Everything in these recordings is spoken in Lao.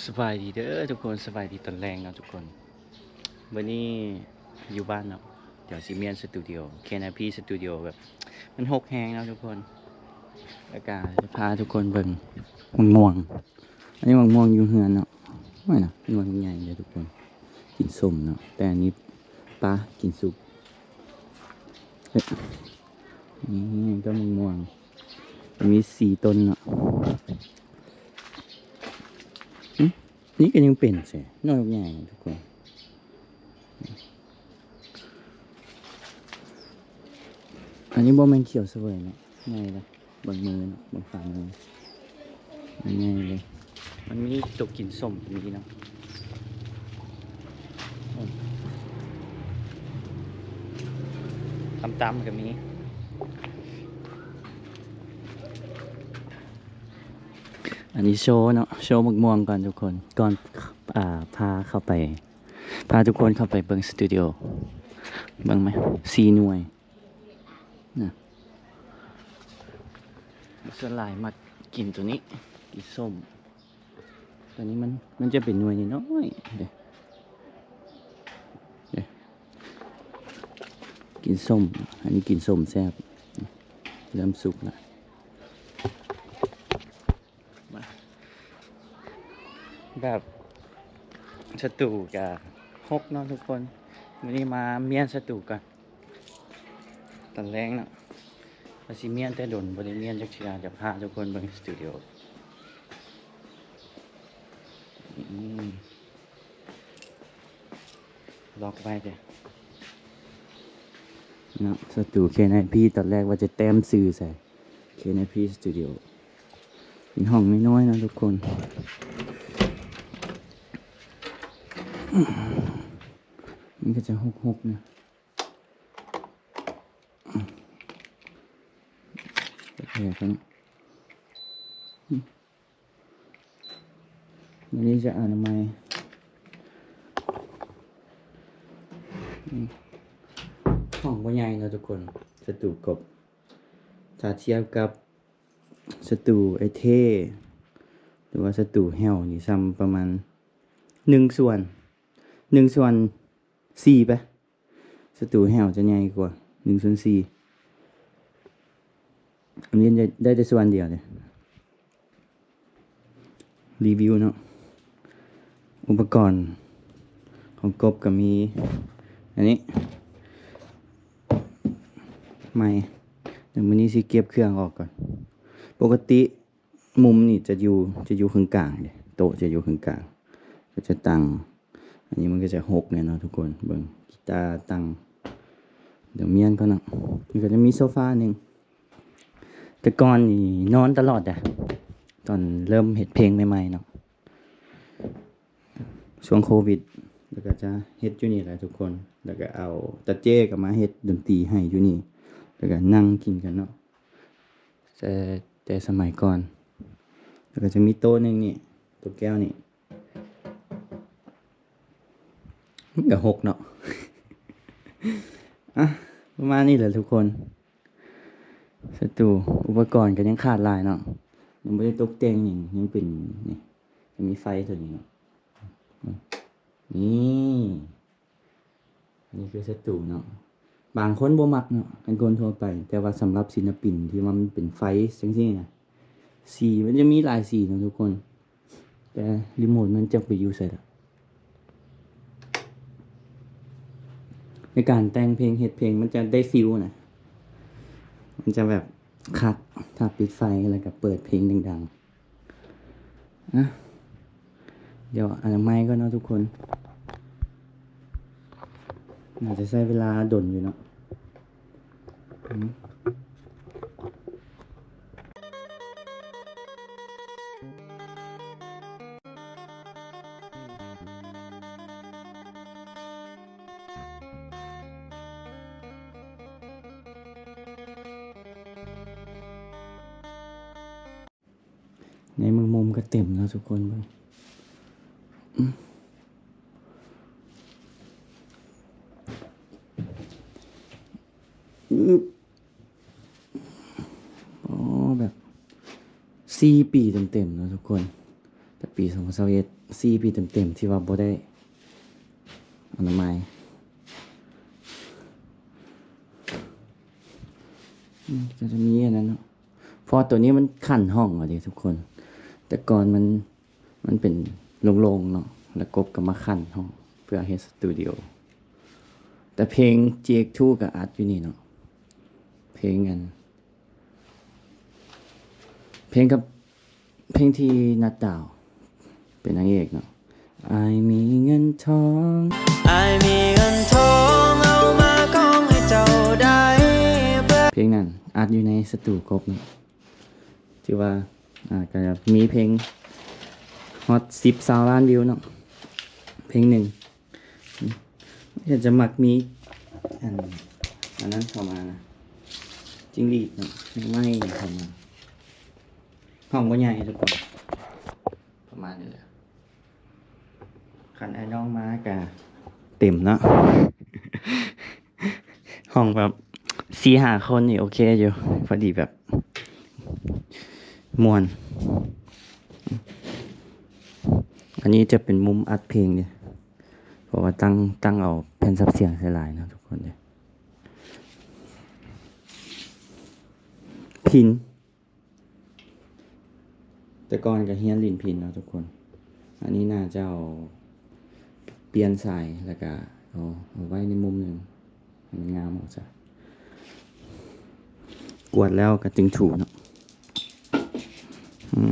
ສະບາຍດີເດີທຸກຄົນ, ສະບາຍດີຕອນແລງເນາະທຸກຄົນ. ມື້ນີ້ຢູ່ບ້ານເນາະ, ດຽວຊິມ້ຽນສະຕູດິໂອ ເຄນໄອພີສະຕູດິໂອ ແບບມັນຮົກແຮງເນາະທຸກຄົນ. ແລ້ວກະຈະພາທຸກຄົນເບິ່ງໝາກມ່ວງ. ອັນນີ້ໝາກມ່ວງຢູ່ເຮືອນເນາະ, ໂອ້ຍນະ ໜ່ວຍມັນໃຫຍ່ເດີທຸກຄົນ, ກິນສົ້ມເນາະ. ແຕ່ອັນນີ້ປາ ກິນຊຸບ. ເອີ ນີ້ກໍໝາກມ່ວງ ມີສີ່ຕົ້ນເນາະ. ຫຶ ນີ້ກໍຍັງເປັນແຊ ໜ່ວຍບັກໃຫຍ່ທຸກຄົນ. ອັນນີ້ບໍ່ແມ່ນຂຽວສະເຫວີຍເນາະ, ໃຫຍ່ເດ້. ເບິ່ງມືເນາະ, ເບິ່ງຝ່າມື ມັນໃຫຍ່ເລີຍ. ມັນມີຕົວກິນສົ້ມກໍມີເນາະ, ຕຳໆກໍມີ. ອັນນີ້ໂຊເນາະ, ໂຊໝາກມ່ວງກ່ອນທຸກຄົນ ກ່ອນ ອ່າ ພາເຂົ້າໄປ ພາທຸກຄົນເຂົ້າໄປເບິ່ງສະຕູດິໂອ. ເບິ່ງໄໝ? ສີ່ໜ່ວຍນະ. ສ່ວນຫຼາຍມັກກິນຕົວນີ້ ກິນສົ້ມ. ຕົວນີ້ມັນ ມັນຈະເປັນໜ່ວຍນ້ອຍໆເດ້ ເດ້ ກິນສົ້ມ. ອັນນີ້ກິນສົ້ມແຊບ. ເລີ່ມສຸກລະ. ມາ ແບບສະຕູກະຮົກເນາະທຸກຄົນ. ມື້ນີ້ມາມ້ຽນສະຕູກ່ອນ ຕອນແລງເນາະ. ວ່າຊິມ້ຽນແຕ່ດົນ ບໍ່ໄດ້ມ້ຽນຈັກເທື່ອ. ຈະພາທຸກຄົນເບິ່ງສະຕູດິໂອ. ອືມ ລັອກໄວ້ເດ້ເນາະ. ສະຕູເຄນໄອພີ ຕອນແລກວ່າຈະແຕ້ມຊື່ໃສ່ ເຄນໄອພີສະຕູດິໂອ. ເປັນຫ້ອງນ້ອຍໆເນາະທຸກຄົນ. ມັນກໍຈະຮົກໆນະ. ແປກໆເນາະ. ອືມ ອັນນີ້ຈະອະນາໄມ. ອືມ ຫ້ອງບໍ່ໃຫຍ່ເນາະທຸກຄົນ ສະຕູກົບ. ຖ້າທຽບກັບສະຕູໄອເທ ຫຼືວ່າສະຕູແຫ້ວນີ້ ສ່ຳປະມານໜຶ່ງສ່ວນ ໜຶ່ງສ່ວນສີ່ໄປ. ສະຕູແຫ້ວຈະໃຫຍ່ກວ່າ ໜຶ່ງສ່ວນສີ່. ອັນນີ້ໄດ້ ໄດ້ແຕ່ສ່ວນດຽວເດ້. ຣີວິວເນາະ, ອຸປະກອນຂອງກົບກໍມີ ອັນນີ້ໃໝ່. ດຽວມື້ນີ້ຊິເກັບເຄື່ອງອອກກ່ອນ. ປົກກະຕິ ມຸມນີ້ຈະຢູ່ ຈະຢູ່ເຄິ່ງກາງເດ້, ໂຕະຈະຢູ່ເຄິ່ງກາງ ກໍຈະຕັ້ງ. ອັນນີ້ມັນກໍຈະຮົກແນ່ເນາະທຸກຄົນ. ເບິ່ງ ກີຕາຕັ້ງ ດຽວມ້ຽນກ່ອນເນາະ. ມັນກໍຈະມີໂຊຟາໜຶ່ງ. ແຕ່ກ່ອນນີ້ນອນຕະຫຼອດເດ້ ຕອນເລີ່ມເຮັດເພງໃໝ່ໆເນາະ ຊ່ວງໂຄວິດ. ແລ້ວກໍຈະເຮັດຢູ່ນີ້ແຫຼະທຸກຄົນ, ແລ້ວກໍເອົາຕາເຈ້ກໍມາເຮັດດົນຕີໃຫ້ຢູ່ນີ້ ແລ້ວກໍນັ່ງກິນກັນເນາະ. ແຕ່ ແຕ່ສະໄໝກ່ອນ. ແລ້ວກໍຈະມີໂຕະໜຶ່ງນີ້ ໂຕະແກ້ວນີ້ ມັນກໍຮົກເນາະ. ອ່ະ ປະມານນີ້ແຫຼະທຸກຄົນ. ສະຕູ ອຸປະກອນກໍຍັງຂາດຫຼາຍເນາະ, ຍັງບໍ່ໄດ້ຕົກແຕ່ງຫຍັງ. ຍັງເປັນ ນີ້ ຈະມີໄຟຕົວນີ້ເນາະ. ນີ້ ອັນນີ້ຄືສະຕູເນາະ. ບາງຄົນບໍ່ມັກເນາະ ຄັນຄົນທົ່ວໄປ, ແຕ່ວ່າສຳລັບສິນລະປິນທີ່ວ່າມັນເປັນໄຟຈັ່ງຊີ້ນະ, ສີມັນຈະມີຫຼາຍສີເນາະທຸກຄົນ, ແຕ່ຣີໂມດມັນຈັກໄປຢູ່ໃສລະ. ໃນການແຕ່ງເພງ ເຮັດເພງ ມັນຈະໄດ້ຟີລນະ, ມັນຈະແບບຄັກ ຖ້າປິດໄຟແລ້ວກໍເປີດເພງດັງໆ. ອ່ະ ດຽວອະນາໄມກ່ອນເນາະທຸກຄົນ, ໜ້າຈະໃຊ້ເວລາດົນຢູ່ເນາະ. ອືມ ໃນເບິ່ງມຸມກໍເຕັມເນາະທຸກຄົນເບິ່ງ. ອືມ ອືບ ອໍ ແບບສີ່ປີເຕັມໆເນາະທຸກຄົນ, ແບບ ປີສອງພັນຊາວເອັດ ສີ່ປີເຕັມໆ ທີ່ວ່າບໍ່ໄດ້ອະນາໄມ. ອືມ ກໍຈະມີອັນນັ້ນເນາະ ເພາະວ່າໂຕນີ້ມັນຂັ້ນຫ້ອງເອົາເດ້ທຸກຄົນ. ແຕ່ກ່ອນມັນ ມັນເປັນໂລ່ງໆເນາະ ແລ້ວກົບກໍມາຂັ້ນຫ້ອງເພື່ອເຮັດສະຕູດິໂອ. ແຕ່ເພງ GX2 ກໍອັດຢູ່ນີ້ເນາະ ເພງອັນ ເພງກັບ ເພງທີ່ນັດດາວເປັນນາງເອກເນາະ ອ້າຍມີເງິນທອງ ອ້າຍມີເງິນທອງ ເອົາມາກອງໃຫ້ເຈົ້າໄດ້ ເພງນັ້ນອັດຢູ່ໃນສະຕູກົບເນາະ. ຖືວ່າ ອ່າ ກໍມີເພງຮອດສິບ ຊາວລ້ານວິວເນາະ ເພງໜຶ່ງ. ກໍຈະມັກມີ ອັນ ອັນນັ້ນເຂົ້າມານະ ຈິ້ງຫຼີດເນາະ ແມງໄມ້ເຂົ້າມາ. ຫ້ອງບໍ່ໃຫຍ່ທຸກຄົນ ປະມານນີ້ແຫຼະ. ຄັນອ້າຍນ້ອງມາກະເຕັມເນາະ ຫ້ອງແບບສີ່ຫ້າຄົນນີ້ໂອເຄຢູ່ ພໍດີແບບມ່ວນ. ອັນນີ້ຈະເປັນມຸມອັດເພງເດ້ ເພາະວ່າຕັ້ງ ຕັ້ງເອົາແຜ່ນສັບສຽງໃສ່ຫຼາຍເນາະທຸກຄົນເດ້. ພິນ ແຕ່ກ່ອນກໍຮຽນຫຼິ້ນພິນເນາະທຸກຄົນ. ອັນນີ້ໜ້າຈະເອົາ ປ່ຽນສາຍ ແລ້ວກະເອົາ ເອົາໄວ້ໃນມຸມໜຶ່ງໃຫ້ມັນງາມອອກຊະ. ກວດແລ້ວກໍຈຶ່ງຖູເນາະ. ອືມ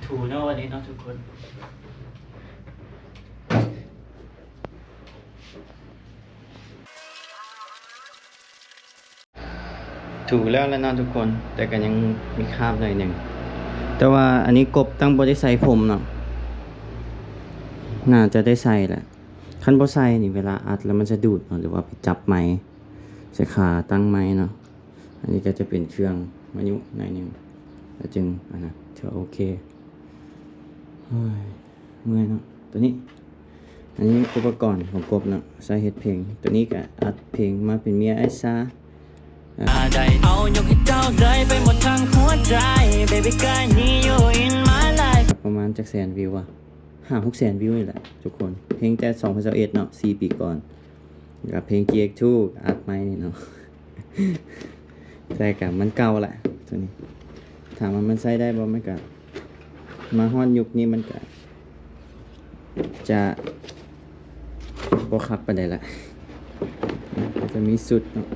ຖູເນາະ ວັນນີ້ເນາະທຸກຄົນ. ຖູແລ້ວແຫຼະເນາະທຸກຄົນ ແຕ່ກໍຍັງມີຄາບໜ້ອຍໜຶ່ງ. ແຕ່ວ່າອັນນີ້ກົບຕັ້ງບໍ່ໄດ້ໃສ່ຜົມເນາະ ໜ້າຈະໄດ້ໃສ່ແຫຼະ. ຄັນບໍ່ໃສ່ນີ້ ເວລາອັດແລ້ວມັນຈະດູດເນາະ ຫຼືວ່າໄປຈັບໄມ ໃສ່ຂາຕັ້ງໄມເນາະ. ອັນນີ້ກໍຈະເປັນເຄື່ອງມາຍຸໜ້ອຍໜຶ່ງ ແລ້ວຈຶ່ງອັນນັ້ນ ຖືວ່າໂອເຄ. ໂອ້ຍ ເມື່ອຍເນາະ ໂຕນີ້. ອັນນີ້ອຸປະກອນຂອງກົບເນາະ ໃຊ້ເຮັດເພງ. ໂຕນີ້ກໍອັດເພງມາເປັນເມຍອ້າຍຊາ ໄດ້ເອົາຍົກໃຫ້ເຈົ້າໄດ້ໄປໝົດທັງຫົວໃຈ Baby girl need you in my life. ປະມານຈັກແສນວິວວະ ຫ້າຫົກແສນວິວນີ້ແຫຼະທຸກຄົນ. ເພງແຕ່ສອງພັນຊາວເອັດເນາະ ສີ່ປີກ່ອນ. ແລ້ວກໍເພງ GX2 ອັດໃໝ່ນີ້ເນາະ ແຕ່ກໍມັນເກົ່າລະໂຕນີ້. ຖາມວ່າມັນໃຊ້ໄດ້ບໍ່? ມັນກໍມາຮອດຍຸກນີ້ມັນກໍຈະບໍ່ຄັກປານໃດລະ. ກໍຈະມີຊຸດເນາະ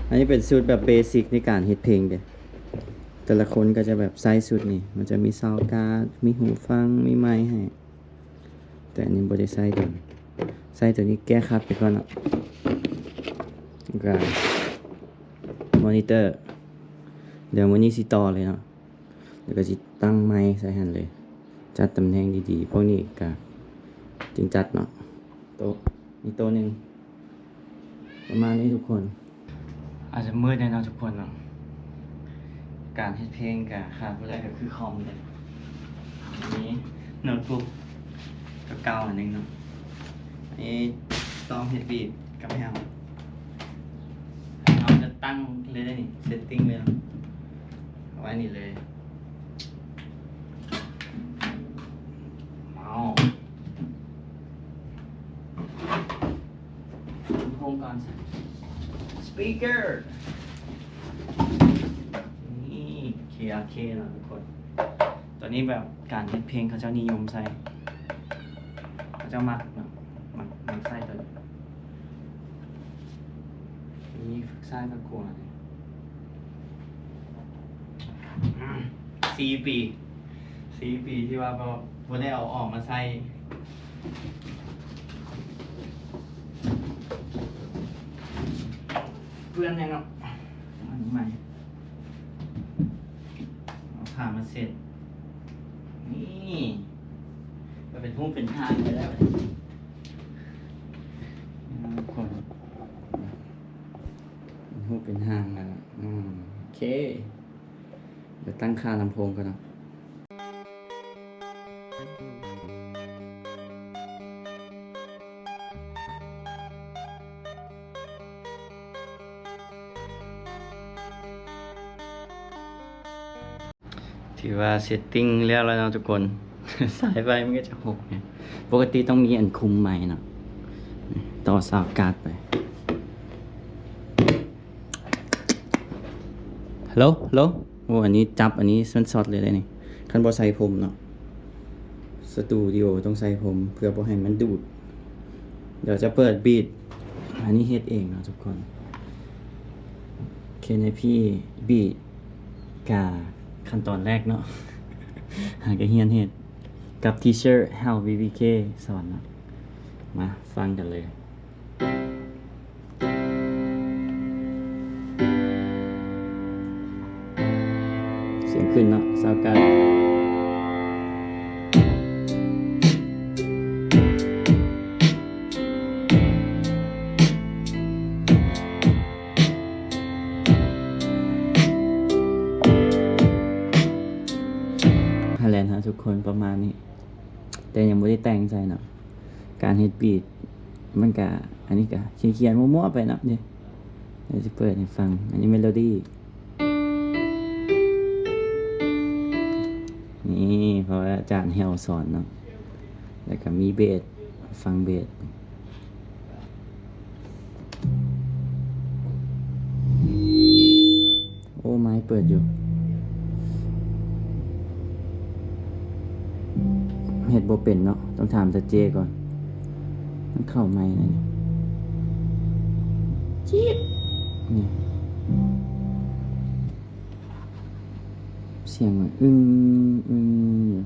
ອັນນີ້ເປັນຊຸດແບບເບສິກໃນການເຮັດເພງເດ້. ແຕ່ລະຄົນກໍຈະແບບໃສ່ຊຸດນີ້ ມັນຈະມີຊາວກາດ ມີຫູຟັງ ມີໄມໃຫ້. ແຕ່ອັນນີ້ບໍ່ໄດ້ໃສ່ໂດນ ໃສ່ໂຕນີ້ແກ້ຂັດໄປກ່ອນເນາະ. ແລ້ວກໍມໍນິເຕີ ດຽວມື້ນີ້ຊິຕໍ່ເລີຍເນາະ ແລ້ວກໍຊິຕັ້ງໄມໃສ່ຫັ້ນເລີຍ. ຈັດຕຳແໜ່ງດີໆ ພວກນີ້ກໍຈຶ່ງຈັດເນາະ. ໂຕະ ມີໂຕະໜຶ່ງ ປະມານນີ້ທຸກຄົນ. ອາດຈະມືດແດ່ເນາະທຸກຄົນເນາະ. ການເຮັດເພງກະຂາດບໍ່ໄດ້ກໍຄືຄອມເດ້. ມີໂນ້ດບຸກເກົ່າໆອັນໜຶ່ງເນາະ. ອັນນີ້ຕ້ອງເຮັດບີດກັບແຮມ. ເຮົາຈະຕັ້ງເລີຍເດ້ນີ້ ເຊັດຕິ້ງເລີຍເນາະ. ເອົາໄວ້ນີ້ເລີຍ. ວ້າວ ລຳໂພງກ່ອນ ສະປີກເກີ ນີ້ ເຄ ອາ ເຄ ເນາະທຸກຄົນ. ຕອນນີ້ແບບການເຮັດເພງເຂົາເຈົ້ານິຍົມໃສ່ ເຂົາເຈົ້າມັກເນາະ ມັກ ມັກໃສ່ຕົວນີ້. ມີຝຶກຊ້າຍພັກຂົວນີ້ ອືມ ສີ່ປີ ສີ່ປີທີ່ວ່າບໍ່ ບໍ່ໄດ້ເອົາອອກມາໃຊ້. ເປື້ອນແນ່ເນາະ ອັນໃໝ່ ເອົາຜ້າມາເຊັດ ນີ້ ກໍເປັນຮູບເປັນຮ່າງໄປແລ້ວ ທຸກຄົນ. ເປັນຮູບເປັນຮ່າງແລ້ວ. ອືມ ໂອເຄ ດຽວຕັ້ງຄ່າລຳໂພງກ່ອນເນາະ. ຖືວ່າເຊັດຕິງແລ້ວແລ້ວເນາະທຸກຄົນ. ສາຍໄຟມັນກໍຈະຫົກແນວ. ປົກກະຕິຕ້ອງມີອັນຄຸມໄມເນາະ. ຕໍ່ສາວກາດໄປ. ຮັລໂຫຼ ຮັລໂຫຼ. ໂອ້ ອັນນີ້ຈັບ ອັນນີ້ມັນຊັອດເລີຍເດ້ນີ້. ຄັນບໍ່ໃສ່ຜົມເນາະ ສະຕູດິໂອຕ້ອງໃສ່ຜົມ ເພື່ອບໍ່ໃຫ້ມັນດູດ. ດຽວຈະເປີດບີດ. ອັນນີ້ເຮັດເອງເນາະທຸກຄົນ. ເຄເນພີບີດ ກະຂັ້ນຕອນແລກເນາະ ຫາກະຮຽນເຮັດກັບທີເຊີ ແຮວ ວີວີເຄ ສອນເນາະ. ມາຟັງກັນເລີຍ. ສຽງຂຶ້ນເນາະ ຊາວກາດ. ຫັ້ນແຫຼະເນາະທຸກຄົນ ປະມານນີ້ ແຕ່ຍັງບໍ່ໄດ້ແຕ່ງໃສ່ເນາະ. ການເຮັດບີດມັນກະ ອັນນີ້ກະຂຽນໆ ມົ້ວໆ ໄປເນາະ. ເດ ດຽວຊິເປີດໃຫ້ຟັງ. ອັນນີ້ເມໂລດີ ນີ້ ເພາະວ່າອາຈານແຮວສອນເນາະ. ແລ້ວກະມີເບສ ຟັງເບສ. ໂອ້ ໄມເປີດຢູ່. ເຮັດບໍ່ເປັນເນາະ ຕ້ອງຖາມຕາເຈ້ກ່ອນ. ມັນເຂົ້າໄມແລ້ວນີ້ ຈີດ ນີ້ ສຽງມັນອຶ້ງໆ ຢູ່.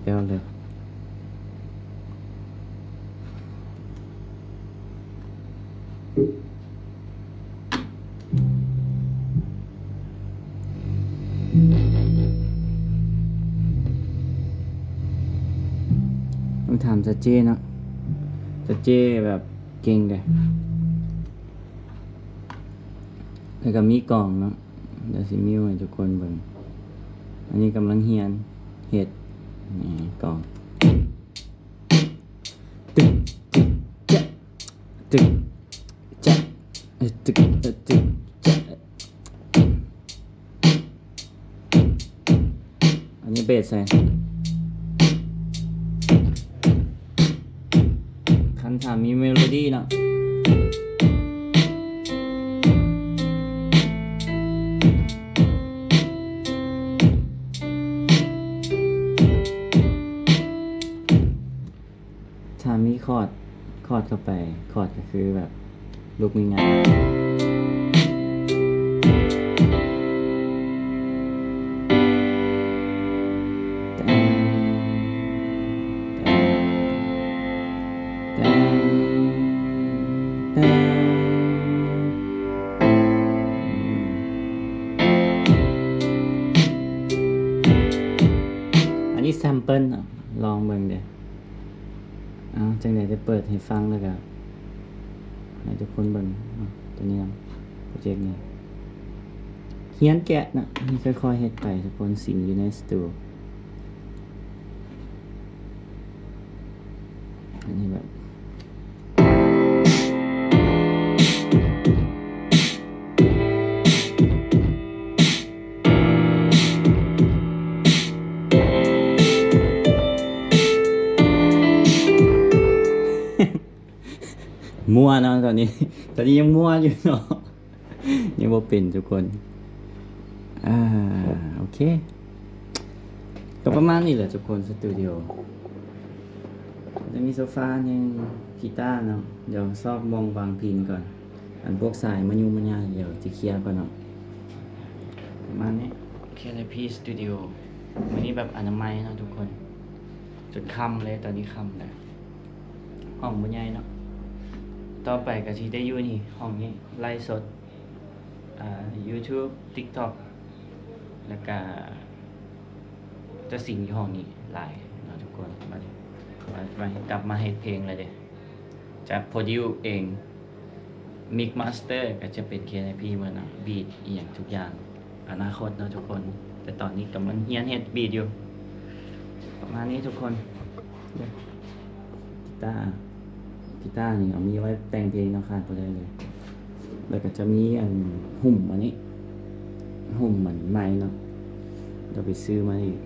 ແລ້ວເລີຍ ຕ້ອງຖາມສາເຈ້ເນາະ ສາເຈ້ແບບເກັ່ງເດ້. ແລ້ວກໍມີກ່ອງເນາະ ດຽວຊິມິວໃຫ້ທຸກຄົນເບິ່ງ. ອັນນີ້ກຳລັງຮຽນເຮັດ ນີ້ກ່ອງ ຕຶກ ຕຶກ ຈະ ຕຶກ ຈະ ເອີ ຕຶກ ເອີ ຕຶກ ຈະ. ອັນນີ້ເບສໃສ່ ຄັນຖ້າມີເມໂລດີເນາະ ຖ້າມີຄອດ ຄອດເຂົ້າໄປ ຄອດກໍຄືແບບລູກງ່າຍໆ. ອັນນີ້ແຊມເປິນເນາະ ລອງເບິ່ງເດີ້. ເອົາ ຈັ່ງໃດໄດ້ເປີດໃຫ້ຟັງ ແລ້ວກະໃຫ້ທຸກຄົນເບິ່ງ. ເອົາ ຕົວນີ້ນຳ ໂປຣເຈັກນີ້ ຮຽນແກະນະ ຄ່ອຍໆເຮັດໄປ ທຸກຄົນ ສິງຢູ່ໃນສະຕູ ອັນນີ້ແບບ ມົ້ວເນາະ ຕອນນີ້ ຕອນນີ້ຍັງມົ້ວຢູ່ເນາະ ຍັງບໍ່ເປັນທຸກຄົນ. ອ່າ ໂອເຄ ກໍປະມານນີ້ແຫຼະທຸກຄົນ ສະຕູດິໂອ ຈະມີໂຊຟາໜຶ່ງ ກີຕາເນາະ ດຽວຊອກບ່ອນວາງພິນກ່ອນ. ອັນພວກສາຍມະຍຸມະຍາ ດຽວຈະເຄຍກ່ອນເນາະ ປະມານນີ້. ເຄເນພີສະຕູດິໂອ ມື້ນີ້ແບບອະນາໄມເນາະທຸກຄົນ ຈົນຄ່ຳເລີຍ ຕອນນີ້ຄ່ຳແລ້ວ ຫ້ອງບໍ່ໃຫຍ່ເນາະ. ຕໍ່ໄປກໍຊິໄດ້ຢູ່ນີ້ ຫ້ອງນີ້ ໄລຟ໌ສົດ ອ່າ ຢູທູບ ຕິກຕັອກ ແລ້ວກະຈະສິງຢູ່ຫ້ອງນີ້ຫຼາຍເນາະທຸກຄົນ. ບັດນີ້ ມາ ມາ ກັບມາເຮັດເພງແລ້ວເດ້ ຈະໂປຣດິວເອງ ມິກມາສເຕີກໍຈະເປັນ ເຄເນພີ ໝົດເນາະ ບີດອີ່ຫຍັງທຸກຢ່າງ ອະນາຄົດເນາະທຸກຄົນ. ແຕ່ຕອນນີ້ກຳລັງຮຽນເຮັດບີດຢູ່ ປະມານນີ້ທຸກຄົນ. ເດີ ກີຕາ ກີຕານີ້ເອົາມີໄວ້ແຕ່ງເພງເນາະ ຂາດບໍ່ໄດ້ເລີຍ. ແລ້ວກໍຈະມີອັນຫຸ້ມອັນນີ້ ຫຸ້ມມັນໄມເນາະ ກໍໄປຊື້ມາອີກ.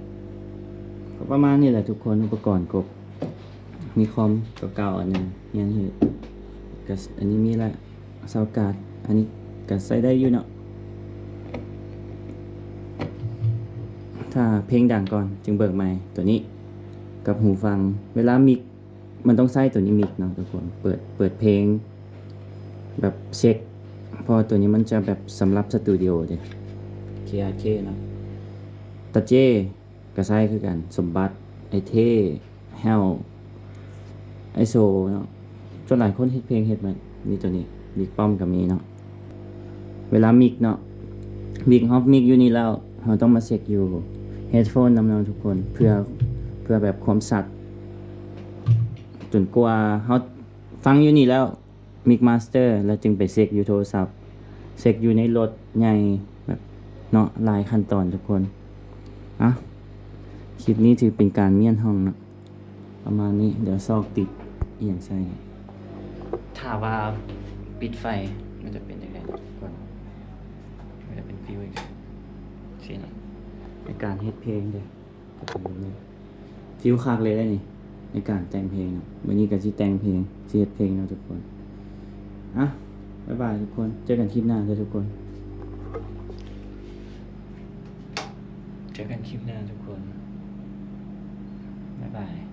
ກໍປະມານນີ້ແຫຼະທຸກຄົນ ອຸປະກອນຄົບ. ມີຄອມເກົ່າໆອັນໜຶ່ງ ຮຽນເຮັດ ກໍ ອັນນີ້ມີລະ ຊາວກາດ ອັນນີ້ກໍໃຊ້ໄດ້ຢູ່ເນາະ. ຖ້າເພງດັງກ່ອນຈຶ່ງເບີກໃໝ່. ຕົວນີ້ກັບຫູຟັງ ເວລາມິກ ມັນຕ້ອງໃຊ້ຕົວນີ້ມິກເນາະທຸກຄົນ ເປີດ ເປີດເພງແບບເຊັກ ເພາະວ່າຕົວນີ້ມັນຈະແບບສຳລັບສະຕູດິໂອເດ້. ເຄອາເຄເນາະ ຕາເຈ້ ກໍໃຊ້ຄືກັນ ສົມບັດ ໄອເທ່ ແຫ້ວ ໄອໂຊເນາະ. ສ່ວນຫຼາຍຄົນເຮັດເພງເຮັດແບບນີ້ ຕົວນີ້ ບິກປ້ອມກໍມີເນາະ. ເວລາມິກເນາະ ວິກຮອບມິກຢູ່ນີ້ແລ້ວ ເຮົາຕ້ອງມາເຊັກຢູ່ເຮັດໂຟນນຳເນາະທຸກຄົນ ເພື່ອ ເພື່ອແບບຄວາມຊັດ ຈົນກວ່າເຮົາຟັງຢູ່ນີ້ແລ້ວ ມິກມາສເຕີ ແລ້ວຈຶ່ງໄປເຊັກຢູ່ໂທລະສັບ ເຊັກຢູ່ໃນລົດໃຫຍ່ ແບບເນາະ ຫຼາຍຂັ້ນຕອນທຸກຄົນ. ອ່ະ ຄລິບນີ້ຖືເປັນການມ້ຽນຫ້ອງເນາະ ປະມານນີ້. ດຽວຊອກຕິດອີ່ຫຍັງໃສ່ ຖ້າວ່າປິດໄຟມັນຈະເປັນຈັ່ງໃດກ່ອນ ມັນຈະເປັນຟີວອີກຊີ້ເນາະ ໃນການເຮັດເພງເດ້. ຈະເປັນແບບນີ້ ຟີວຄັກເລີຍເດ້ນີ້ ໃນການແຕ່ງເພງເນາະ. ມື້ນີ້ກໍຊິແຕ່ງເພງ ຊິເຮັດເພງເນາະທຸກຄົນ. ອ່ະ ບາຍບາຍທຸກຄົນ ເຈີກັນຄລິບໜ້າເດີທຸກຄົນ ເຈີກັນຄລິບໜ້າທຸກຄົນ ບາຍບາຍ.